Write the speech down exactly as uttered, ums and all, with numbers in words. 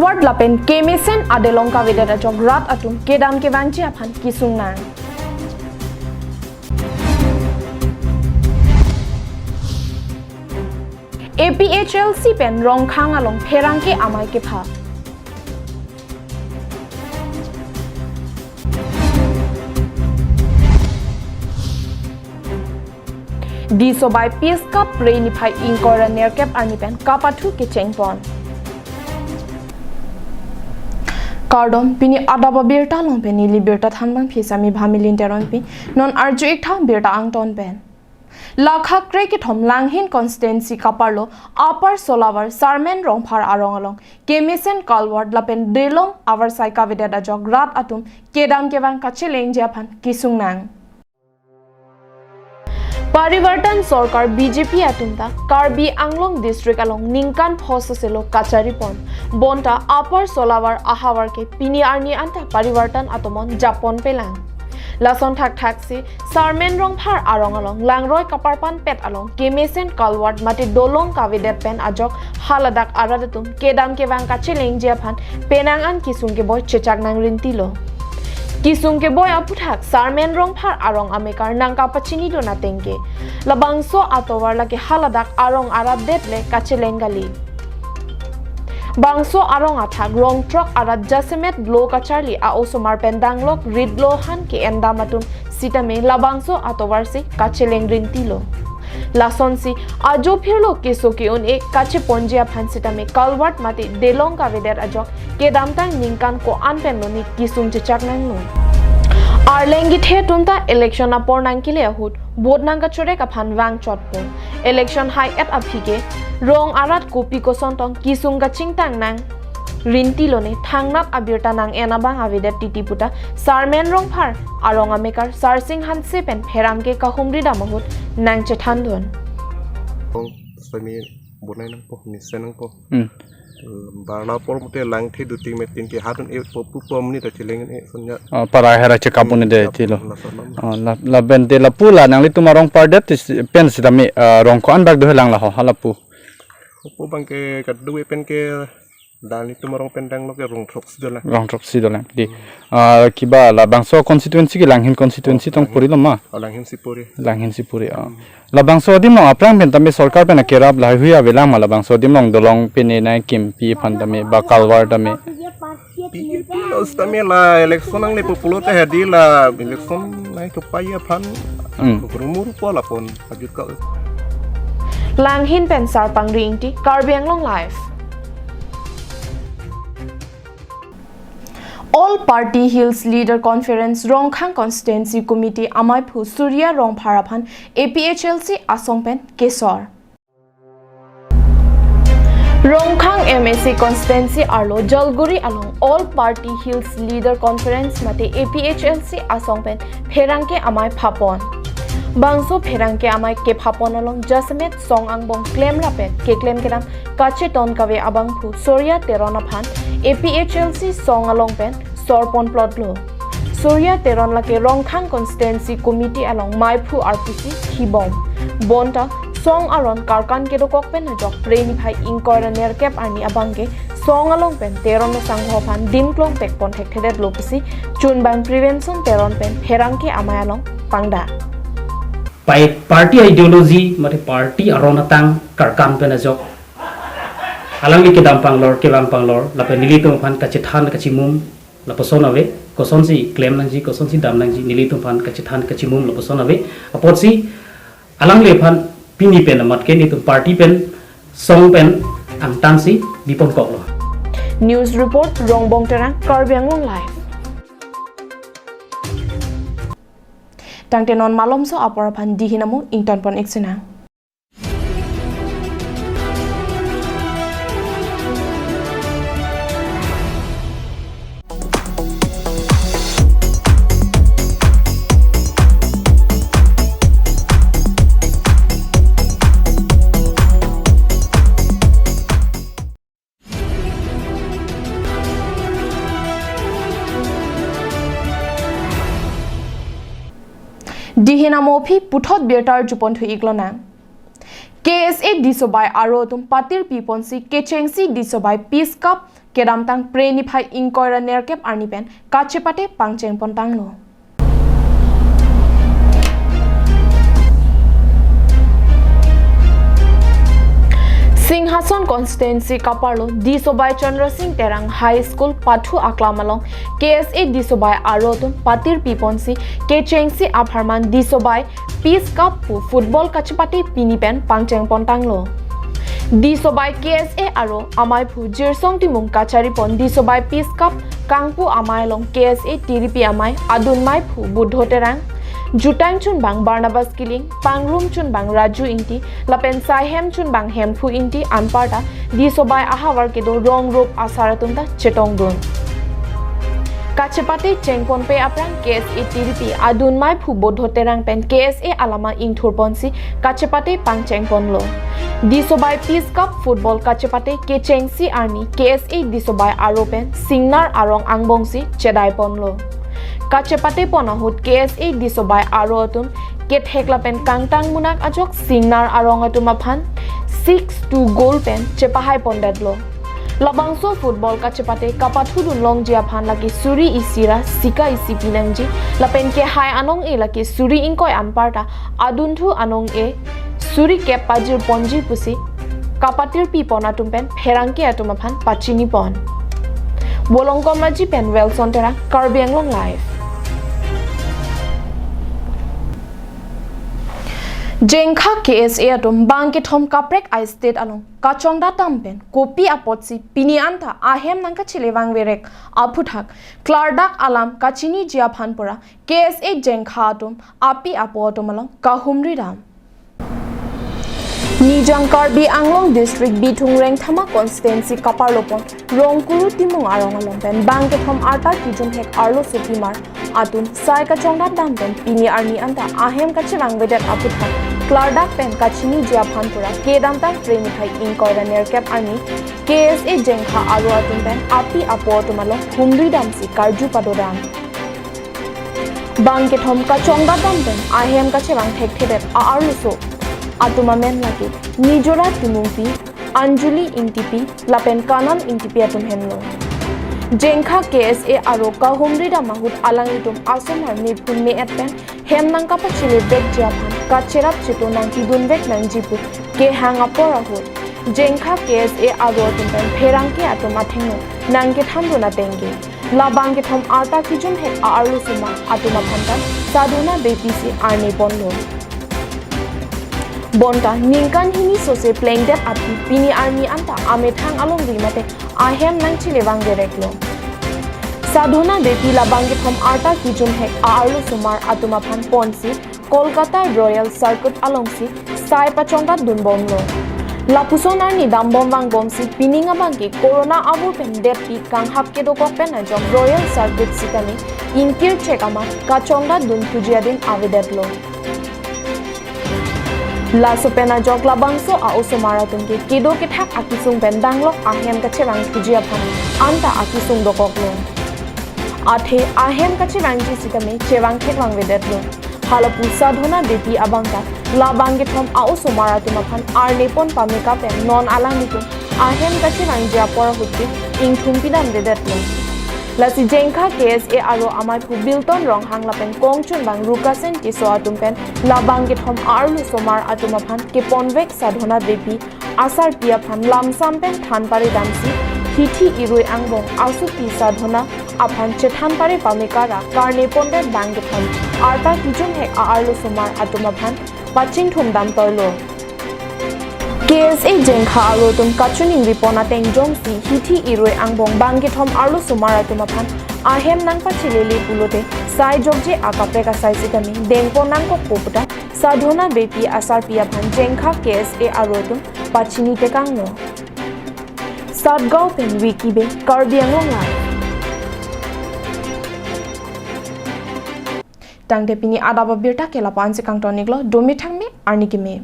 Lapen kemesen adelong kavedet ajok rat atum kedam kevangji aphan kesung nang. A P H L C pen Rongkhang along pherangke amei kepha. Disobai Peace Cup Prey niphai ingkoi ra nerkep arni pen kapathu kechengpon. Kardom, pini adap abirta along pen neli birta thanbang phi Sami Bhamilin Teronpi, non arju-ik tha birta angton pen. Lakha krekethom Langhin constituency kaparlo Upper Solavar Sarmen Rongphar arong along kemesen culvert lapen delong avarsai kavedet ajok rat atum kedam kevang kachelengji aphan kesung nang. Parivartan Sorkar B J P atum ta Karbi Anglong district along ningkan pho soselo kacharipon. Bonta Upper Solavar ahavar ke pini arni anta parivartan atomon japon pelang. Lason thakthak si Sarmen Rongphar arong along langroi kaparpan pet along kemesen culvert mate delong kavedet pen ajok haladak arat atum kedam kevang kachelengji aphan penang an kesung keboi chechak nang rintilo. Kesung keboi aputhak Sarmen Rongphar arong amekar nangkapachinidun ateng ke labangso atovar lake haladak arong arat det le kacheleng kali. Bangso arong athak rong throk arat jasemet lo kacharli a-osomar pen danglok rit lo han ke-endam atum sitame labangso atovar si kacheleng rintilo. Lasonsi ajo phirlo keso ke-un-e kacheponji aphan sitame culvert mate delong kavedet ajok kedamtang ningkan ko-an pen loni kesung chechak nanglo. Arleng kethe atum ta election apor nangkele ahut vote nangkachorek aphan vangchotpo. Election hai-et aphi ke rong arat kopi koson tong kesung kachingtang nang rintilo ne thangnat abirta nang-en abang avedet titi puta Sarmen Rongphar arong amekar Sarsing Hanse pen pherangke kahumri dam ahut nangchethandun. Sami bonai nangpo, nisen nangpo. Hmm. Barla apor mate langthe duting metin ke hadun e popu pomni ta cheleng e sonya. Oh, para hera chekap un'edet tilo. Lason. Oh, la, lapen te lapu la nanglitum arong pardet tis-, pen sitame, ah, rong ko-an bak dohelang laho, ha lapu. Opo bang ke kadu e pen ke nanglitum arong pen danglok ke rong throk si dolang. Rong throk si dolang. Di, ah, kiba labangso constituency ke Langhin constituency tong puri lo ma? Oh, Langhin si puri. Langhin si puri, ah. Labangso adim along aphrang pen tame sorkar pen akerap lahaihui avelang ma labangso adim along dolong pine nai kimpi aphan tame ba culvert tame. Pi, pi, lo sitame la election nangle populo te hadi la election nai thupai aphan. Hmm. Rumur po lapon ajut ka. Langhin pen Sarpangri Ingti, Karbi Anglong Live. All Party Hills Leader Conference Rongkhang Constituency Committee amaiphu Surya Rongphar aphan A P H L C asong pen kesor. Rongkhang M A C constituency arlo Jalguri along All Party Hills Leader Conference mate A P H L C asong pen pherangke amei phapon. Bangso pherangke amei kephapon along jasemet song angbong klem lapen keklem kedam kacheton kave abangphu Surya Teron aphan A P H L C song along pen sorpon plotlo. Surya Teron lake Rongkhang Constituency Committee along maiphu arpu si thibom. Bonta song aron karkan kedokok pen ajok Prey niphai ingkoi ra nerkep arni abang ke song along pen Teron asangho aphan dim klong pekpon thekthedetlo pusi chunbang Prevention Teron pen pherangke amei along pangdak. Pai party ideology mate party aron atang karkan pen ajok alangli kedam panglor, kevang panglor, lapen nelitum aphan kachethan kachimum lapuson ave, kosonsi klem nangji, kosonsi dam nangji, nelitum aphan kachethan kachimum lapuson ave. Apotsi alangliphan pini pen amat ke nelitum party pen song pen angtan si bipon koklo. News report, Rongbong Terang, Karbi Anglong Live. Tangte non malomso apor aphan dihin amo ingtonpon-ik sinang. Dihin amo aphi puthot birta arjupon thu-ik lonang. K S A Disobai aro atum patir piponsi kechengsi Disobai Peace Cup kedamtang Phre niphai ingkoi ra nerkep arni pen kachepate pangcheng pontanglo. Singhason constituency kaparlo Disobai Chandra Singh Terang High School pathu aklam along K S A Disobai aro atum patirpi ponsi kechengsi apharman Disobai Peace Cup pu football kachepate pini pen pangcheng pontanglo. Disobai K S A aro amaiphu Jirsong Timung kachari pon Disobai Peace Cup kangpu amei along K S A tiripi amei adun meiphu Buddho Terang, jutang chunbang Barnabas Killing, pangrum chunbang Raju Ingti, lapen saihem chunbang Hemphu Ingti anparta Disobai ahavar kedo rong rup asar atum ta chetongdun. Kachepate chengponpe aphrang K S A tiripi adun meiphu Buddho Terang pen K S A alama ingthur ponsi kachepate pangcheng ponlo. Disobai Peace Cup football kachepate kechengsi arni K S A Disobai aro pen Singnar arong angbongsi chedai ponlo. Kachepate pon ahut K S A Disobai aro atum kethek lapen kangtang munak ajok Singnar arong atum aphan six two goal pen chepahai pondetlo. Labangso football kachepate kapathudun longji aphan lake suri isi ra sika isi pinangji, lapen kehai anong-e lake suri ingkoi anparta adunthu anong-e suri kep pajir ponji pusi kapatirpi pon atum pen pherangke atum aphan pachini pon. Bolongkom Aji pen Welson Terang, Karbi Anglong Live. Jengkha K S A atum bangkethom kaprek a-state along kachongdat dam pen kopi apotsi pini anta ahem nangkachele vangverek aphuthak klardak alam kachiniji aphan pura K S A Jengkha atum api apo atum along kahumri dam. Nijang Karbi Anglong District Bithung Rengthama Constituency kaparlo pon Rongkuru Timung arong along pen bangkethom arta kijumhek arloso pimar atum sai kachongdat dam pen pini arni anta ahem kachevangvedet aphuthak klardak pen kachiniji aphan pura kedamtang Phre niphai ingkoi ra nerkep arni K S A Jengkha aro atum pen api apo atum along humri damsi karju padodam. Bangkethom kachongdat dam pen ahem kachevang thekthedet a-arloso atum amen lake Nijora Timungpi, Anjuli Ingtipi lapen Kanan Ingtipi atum henlo. Jengkha K S A aro kahumri dam ahut alanglitum asomar mephun me-et pen hem nangkapachele vekji aphan kacherap cheto nangpidun vek nangji pu kehang apor ahut Jengkha K S A aro atum pen pherangke atum athengno nangkethandun ateng ke la bangkethom arta kijumhek a-arlosomar atum aphan ta Sadhona Beypi si arne ponlo. Bonta ningkan hini sose plengdet aphi pini arni anta amethang alongri mate ahem nangchele vangvereklo. Sadhona Beypi la bangkethom arta kijumhek a-arlosomar atum aphan ponsi Kolkata Royal Circuit alongsi sai pachongdat dunbomlo. Lapuson arni dambom vangbomsi pining abangke Corona avur pen detpi kanghap kedokok pen ajok Royal Circuit sitame ingkir chek amat kachongdat dunthuji adin avedetlo. Laso pen ajok labangso a-osomar atum ke kedo kethak akisung pen danglok ahem kachevangthuji aphan anta akisung dokoklo. Athe ahem kachevangji sitame chevang thek vangvedetlo. Halapu Sadhona Beypi abang ta la bangkethom a-osomar atum aphan arne pon pameka pen non alanglitum ahem kachevangji apor ahut ke ingthum pidamvedetlo. Lasi Jengkha K S A aro amaiphu Bilton Ronghang lapen kongchunbang Rukasen Tisso atum pen la bangkethom a-arlosomar atum aphan keponvek Sadhona Beypi asarpi aphan lamsam pen than pare damsi hithi irui angbong asopi Sadhona aphan chethan pare pameka ra karne pondet bangkethom arta kijumhek a-arlosomar atum aphan pachingthum dam toilo. K S A Jengkha aro atum kachiningri pon ateng jongsi hithi irui angbong bangkethom arlosomar atum aphan ahem nangpachelele pulote sai jokje akaprek asai sitame dengpon nangkokpo puta Sadhona Beypi asarpi aphan Jengkha K S A aro atum pachini tekanglo. Satgaon pen Vicky Bey, Karbi Anglong Live. Tangte pini adap abirta ke lapu-an si kangton-iklo, dome thangme, arni keme.